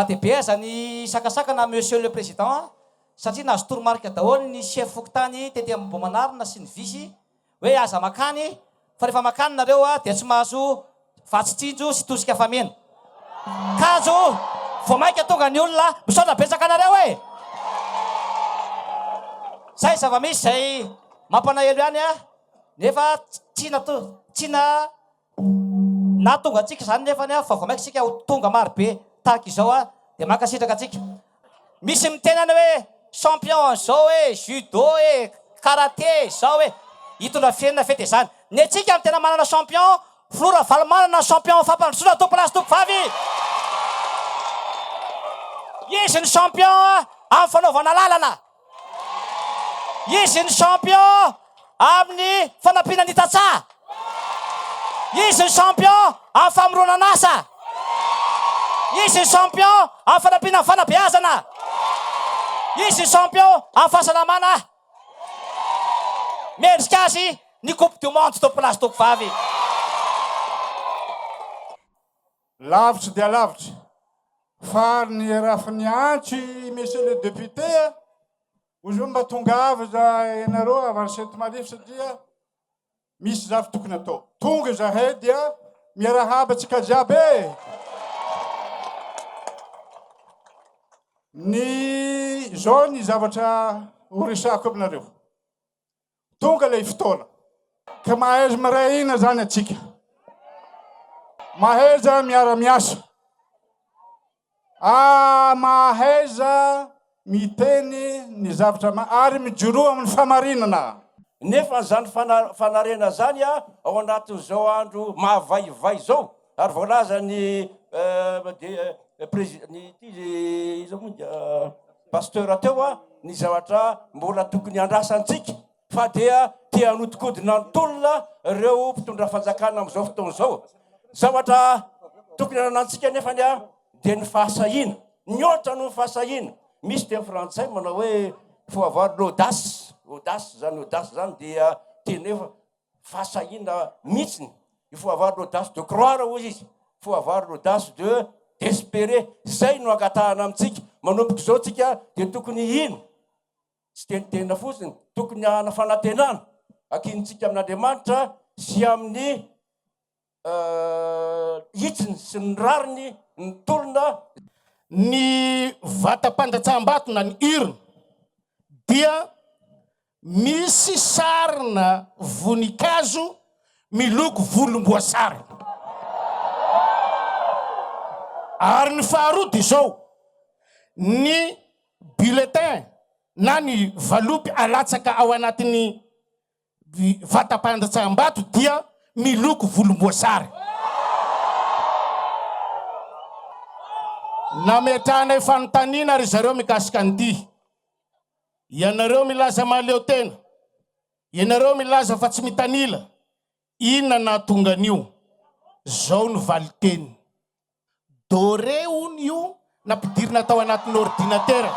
Na dia be aza ny sakasakana Monsieur le Président satria nahazo toromarika daholo ny chef fokontany tety Ambohimanarina sy ny vice hoe aza makany fa rehefa makany nareo dia tsy mahazo vatsy tsinjo sy tosika fameno. Kanjo vao maika tonga ny olona, misaotra betsaka anareo e! Zay zava-misy zay mampanahelo ihany nefa tsy nato tsy na Nahatonga antsika izany nefany fa vao maika isika ho tonga maro be tahaka izao dia mankasitraka antsika. Misy miteny any hoe champion an'izao e, judo e, karate e, izao e. Hitondra firenena ve dia izany. Ny antsika no tena manana champion, Filoha Ravalomanana no champion fampandrosoana tompolahy sy tompovavy. Izy no champion amin'ny fanaovana lalana. Izy ny champion amin'ny fanampiana ny tantsaha. Izy ny champion amin'ny famoronana asa. Izy ny champion amin'ny fanampiana ny fanabeazana. Izy ny champion amin'ny fahasalamana. Mendrika azy ny coupe du monde tompolahy sy tompovavy. Lavitra dia lavitra fa ny raha niantso i monsieur le député ozy hoe mba tongava za ianareo avy any Sainte Marie satria misy zavatra tokony atao. Tonga izahay dia miarahaba antsika jiaby e! Ny zao ny zavatra ho resahako aminareo. Tonga ilay fotoana. Ka mahaiza miray hina zany atsika. Mahaiza miara-miasa. Ah, mahaiza miteny ny zavatra ary mijoroa amin'ny famarinana. Nefa izany fanarena izany ao anatin'izao andro mahavaivay izao, ary voalazan'ny ny iza moa Pasteur teo ny zavatra mbola tokony andrasantsika fa dia te hanodikodina ny tolona ireo mpitondra fanjakana amin'izao fotoana izao. Zavatra tokony ananantsika nefa ny dia ny fahasahiana, mihoatra noho ny fahasahiana. Misy teny frantsay manao hoe faut avoir l'audace, audace zany audace zany dia teny hoe fahasahiana mihitsiny, il faut avoir l'audace de croire hoy izy, faut avoir l'audace de d'espérer, zay no angatahana amintsika, manomboka izao tsika dia tokony hino, tsy tenitenina fotsiny, tokony hanana fanantenana, ankinintsika amin'Andriamanitra sy amin'ny hitsiny sy ny rariny ny tolona. Ny vatam-pandatsaham-bato na ny urne dia misy sarina voninkazo miloko volomboasary. Ary ny faharoa dia izao, ny bulletin na ny valopy alatsaka ao anatin'ny Ny vatam-pandatsaham-bato dia miloko volomboasary. Nametrahanay fanontaniana ry zareo mikasika an'ity. Ianareo milaza mahaleo tena, ianareo milaza fa tsy mitanila, inona nahatonga an'io? Zao no valinteny. Doré hono io nampidirina tao anatin'ny ordinatera.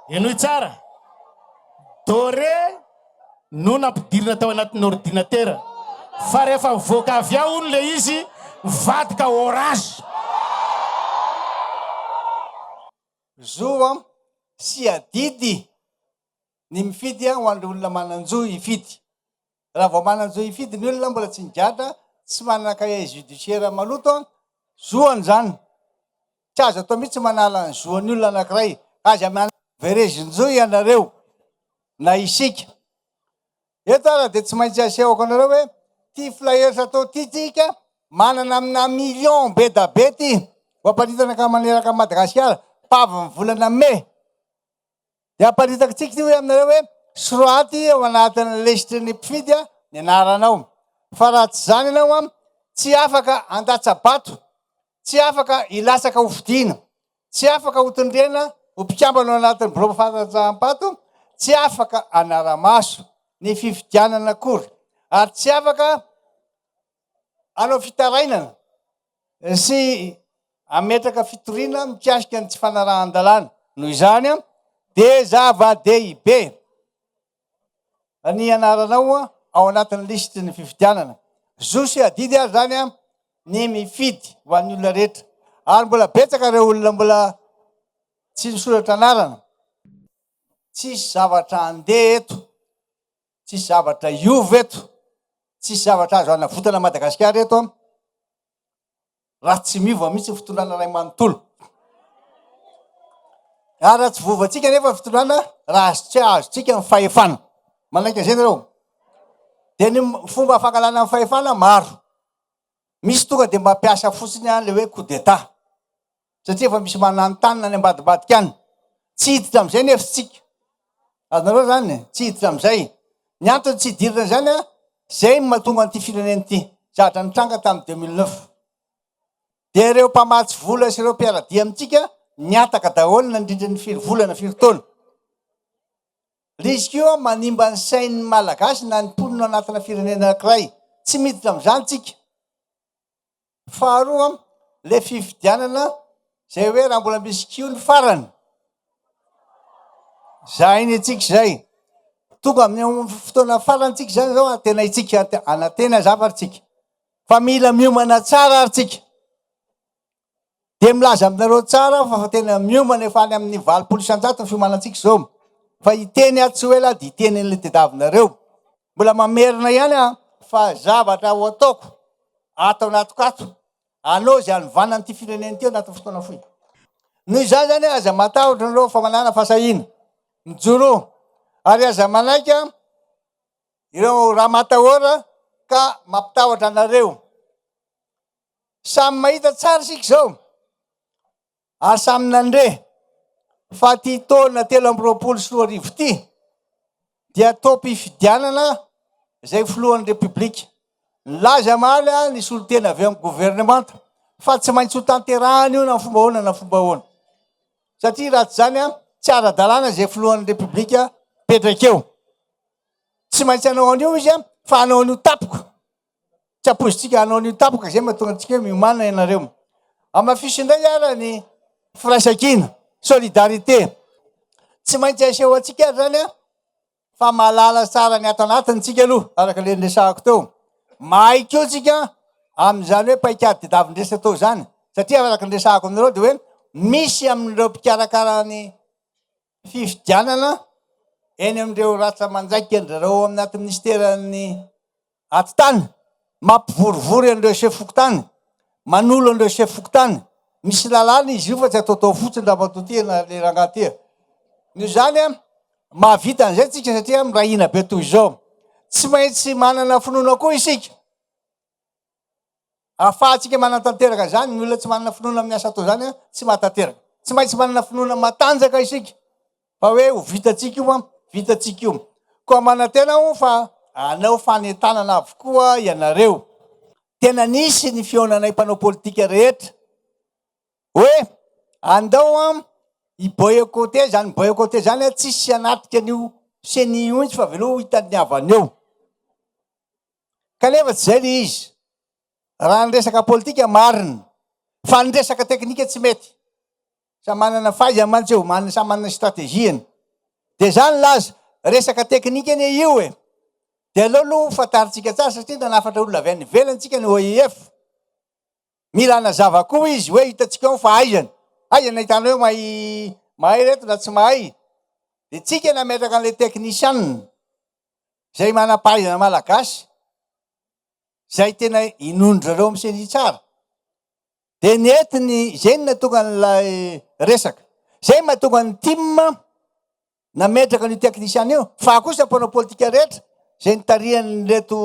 Henoy tsara. Doré no nampidirina tao anatin'ny ordinatera. Fa rehefa mivoaka avy ao hono le izy mivadika orange. Zo sy adidy ny mifidy ho an'ireo olona manan-jo hifidy. Raha vao manan-jo hifidy ny olona mbola tsy nigadra, tsy manana cahier judiciaire maloto an, zoany izany. Tsy azo atao mihitsy manala ny zoan'ny olona anankiray. Aza verezin-jo ianareo na isika. Eto ara dia tsy maintsy asehoko anareo hoe ty flyers atao ty tsika manana amina million be da be ty ho aparitana ka maneraka Madagasikara pavin'ny volana mey. Dia aparitakitsika ity hoe aminareo hoe soraty ao anatin'ny lisitry ny mpifidy ny anaranao. Fa raha tsy izany ianao tsy afaka handatsa-bato, tsy afaka hilatsaka ho fidiana, tsy afaka ho tondrena ho mpikambana ao anatin'ny birao fandatsaham-bato, tsy afaka hanara-maso ny fifidianana akory, ary tsy afaka hanao fitarainana sy hametraka fitoriana mikasika ny tsy fanarahan-dalàna. Noho izany dia zava-dehibe ny anaranao ao anatin'ny lisitry ny fifidianana. Zo sy adidy ary izany. ny mifidy ho an'ny olona rehetra. Ary mbola betsaka ireo olona mbola tsy nisoratra anarana. Tsisy zavatra handeha eto, tsisy zavatra hiova eto, tsisy zavatra azo hanavotana Madagasikara eto an, raha tsy miova mihitsy ny fitondrana iray manontolo. Ary raha tsy voovantsika nefa ny fitondrana, raha tsy azontsika ny fahefana. Manaiky an'izay nareo? Dia ny fomba fangalana ny fahefana maro. Misy tonga dia mampiasa fotsiny an le hoe coup d'état. Satria efa misy mananontanona any ambadimbadika any. Tsy hiditra amin'izay nefa isika. Azonareo zany e? Tsy hiditra amin'izay. Ny antony tsy hidirana izany an, zay no mahatonga an'ity firenena ity. Zavatra nitranga tamin'ny 2009. Dia ireo mpamatsy vola sy ireo mpiara-dia amintsika nihataka daholo nandritra ny firy volana, firy taona. Risque io manimba ny sain'ny Malagasy na ny mponina anatina firenena anankiray. Tsy miditra amin'izany tsika. Faharoa, le fifidianana zay hoe raha mbola misy kio ny farany. Zay ny antsika izay. Tonga amin'ny fotoana farany tsika zany zao antenaintsika, anantena zavatra tsika. Fa mila miomana tsara ary tsika. Dia milaza aminareo tsara aho fa fa tena miomana efa any amin'ny 80% ny fiomanantsika izao. Fa hiteny aho tsy ho ela dia hiteny an'ilay tediavinareo. Mbola mamerina ihany aho fa zavatra ho ataoko ato anatiko ato, anao izay hanovana an'ity firenena ity ao anatin'ny fotoana fohy. Noho izany izany aza matahotra nareo fa manàna fahasahiana. Mijoroa. Ary aza manaiky ireo ramatahora ka mampitahotra anareo. Samy mahita tsara isika izao ary samy nandre fa ity taona 2023 ity dia taom-pifidianana izay filohan'ny Repoblika. Nilaza omaly ny solontena avy amin'ny governemanta fa tsy maintsy ho tanterahana io na fomba ahoana na fomba ahoana. Satria raha tsy izany tsy ara-dalàna izay filohan'ny Repoblika mipetraka eo. Tsy maintsy hanao an'io izy fa hanao an'io tampoka. Tsy ampoizintsika hanao an'io tampoka izay mahatonga antsika hoe miomàna ianareo. Hamafiso indray ara ny firaisankina, solidarité. Tsy maintsy aseho antsika ary izany fa mahalala tsara ny ato anatiny tsika aloha, araka ilay niresahako teo. Mahay koa tsika amin'izany hoe paikady tadiavin-dresy atao izany. Satria araka ny resahako aminareo dia hoe misy amin'ireo mpikarakara ny fifidianana eny amin'ireo ratsa-manjaika-dry zareo ao anaty minisiteran'ny atitany, mampivorivory an'ireo chef fokontany, manolo an'ireo chef fokontany. Misy lalàna izy io fa tsy ataotao fotsiny ramatoa ty na le rangahy ty. Noho izany, mahavita an'izay tsika satria miray hina be toy izao. Tsy maintsy manana finoana koa isika. Ahafahantsika manatanteraka izany, ny olona tsy manana finoana amin'ny asa atao izany tsy mahatanteraka. Tsy maintsy manana finoana matanjaka isika fa hoe ho vitantsika io an, vitantsika io. Koa manantena aho fa hanao fanentanana avokoa ianareo. Tena nisy ny fihaonanay mpanao politika rehetra hoe andao an hi-boycotter izany boycotter izany an, tsisy hanatrika an'io ceni io mihitsy fa avelao ho hitan'ny havany eo. Kanefa tsy izay ilay izy. Raha ny resaka politika marina, fa ny resaka teknika tsy mety. Samy manana fahaizany mantsy eo, manana samy manana stratégie-ny. Dia za nilaza, resaka teknika anie io e. Dia aleo aloha fantarintsika tsara satria nanafatra olona avy any ivelany tsika ny OIF. Mila hanazava koa izy hoe hitantsika ao ny fahaizany. Aiza no ahitana hoe mahay mahay reto na tsy mahay. Dia tsika nametraka an'ilay teknisianina. Izay manam-pahaizana malagasy, izay tena inoan-dry zareo amin'ny ceni tsara, dia nentiny, izay no nahatonga an'ilay resaka. Izay no mahatonga ny tim nametraka an'io teknisiana io, fa kosa mpanao politika rehetra izay nitarihan'ireto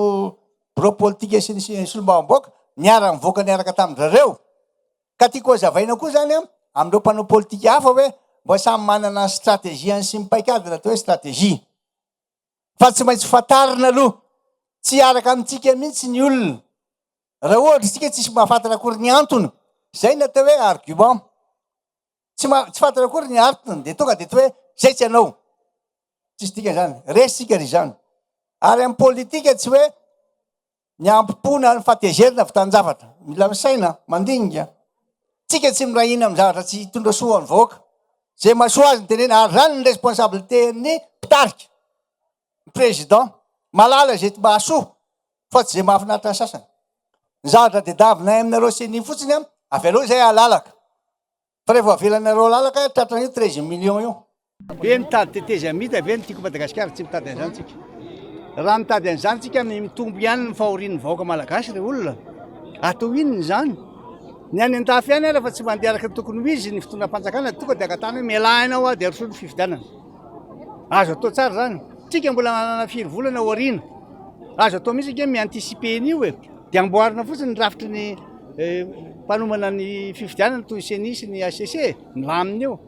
birao politika sy ny solombavambahoaka niara-nivoaka niaraka tamin-dry zareo. Ka tiako hazavaina koa izany amin'ireo mpanao politika hafa hoe mba samy manana ny stratégie-ny sy ny paikadiny atao hoe stratégie. Fa tsy maintsy fantarina aloha. Tsy hiaraka amintsika mihitsy ny olona. Raha ohatra isika tsisy mahafantatra akory ny antony. Izay ny atao hoe argument. Tsy ma- tsy fantatra akory ny antony dia tonga dia hoe zay tsy anao. Tsisy dikany izany. Resy isika ry izany. Ary amin'ny politika tsy hoe Ny ampo na ny fahatezerana avy tanin-javatra. Mila misaina, mandinika. Tsika tsy miray hina amin'ny zavatra tsy hitondra soa ho an'ny vahoaka. Izay mahasoa azy no tenena ary izany ny responsabilité-n'ny mpitarika, ny président. Mahalala izay mahasoa fa tsy izay mahafinaritra ny sasany. Ny zavatra tadiavinay aminareo CENI fotsiny an, avelao izay halalaka. Fa rehefa avelanareo halalaka, tratran'io 13 millions io. Hoe mitady tetezamita ve ny Tiako Madagasikara? Tsy mitady an'izany tsika. Raha mitady an'izany tsika, mitombo ihany ny fahorian'ny vahoaka malagasy ry olona. Atao inona izany? Ny any an-dafy any ary fa tsy mandeha araka ny tokony ho izy ny fitondram-panjakana, tonga dia angatahana hoe mialà ianao dia arosoy ny fifidianana. Azo atao tsara izany. Tsika mbola manana firy volana ao aoriana. Azo atao mihitsy ange mi-anticiper an'io e. Dia amboarina fotsiny ny rafitry ny mpanomana ny fifidianana toy ny CENI sy ny HCC e. Milamina eo.